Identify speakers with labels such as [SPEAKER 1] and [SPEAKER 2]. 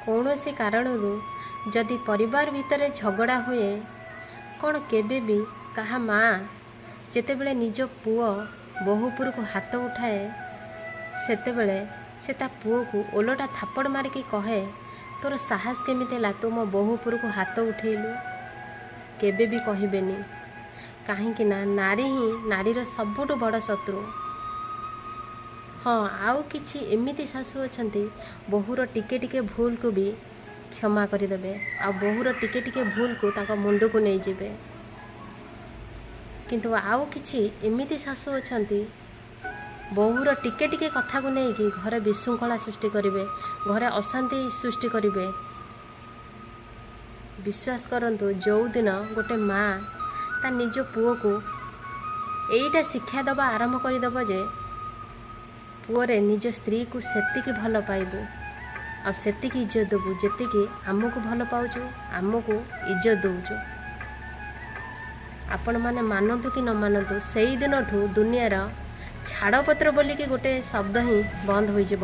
[SPEAKER 1] କୌଣସି କାରଣରୁ ଯଦି ପରିବାର ଭିତରେ ଝଗଡ଼ା ହୁଏ, କ'ଣ କେବେ ବି କାହା ମା' ଯେତେବେଳେ ନିଜ ପୁଅ ବୋହୂ ଉପରକୁ ହାତ ଉଠାଏ, ସେତେବେଳେ ସେ ତା ପୁଅକୁ ଓଲଟା ଥାପଡ଼ ମାରିକି କହେ, ତୋର ସାହସ କେମିତି ହେଲା, ତୁ ମୋ ବୋହୂ ଉପରକୁ ହାତ ଉଠେଇଲୁ? କେବେ ବି କହିବେନି। କାହିଁକି ନା ନାରୀ ହିଁ ନାରୀର ସବୁଠୁ ବଡ଼ ଶତ୍ରୁ। ହଁ, ଆଉ କିଛି ଏମିତି ଶାଶୁ ଅଛନ୍ତି, ବୋହୂର ଟିକେ ଟିକେ ଭୁଲକୁ ବି କ୍ଷମା କରିଦେବେ ଆଉ ବୋହୂର ଟିକେ ଟିକେ ଭୁଲକୁ ତାଙ୍କ ମୁଣ୍ଡକୁ ନେଇଯିବେ। କିନ୍ତୁ ଆଉ କିଛି ଏମିତି ଶାଶୁ ଅଛନ୍ତି, ବୋହୂର ଟିକେ ଟିକେ କଥାକୁ ନେଇକି ଘରେ ବିଶୃଙ୍ଖଳା ସୃଷ୍ଟି କରିବେ, ଘରେ ଅଶାନ୍ତି ସୃଷ୍ଟି କରିବେ। ବିଶ୍ୱାସ କରନ୍ତୁ, ଯେଉଁଦିନ ଗୋଟେ ମା' ତା ନିଜ ପୁଅକୁ ଏଇଟା ଶିକ୍ଷା ଦେବା ଆରମ୍ଭ କରିଦେବ ଯେ ପୁଅରେ, ନିଜ ସ୍ତ୍ରୀକୁ ସେତିକି ଭଲ ପାଇବୁ ଆଉ ସେତିକି ଇଜ୍ଜତ ଦେବୁ ଯେତିକି ଆମକୁ ଭଲ ପାଉଛୁ, ଆମକୁ ଇଜ୍ଜତ ଦେଉଛୁ, ଆପଣମାନେ ମାନନ୍ତୁ କି ନ ମାନନ୍ତୁ, ସେଇଦିନଠୁ ଦୁନିଆର ଛାଡ଼ପତ୍ର ବୋଲିକି ଗୋଟେ ଶବ୍ଦ ହିଁ ବନ୍ଦ ହୋଇଯିବ।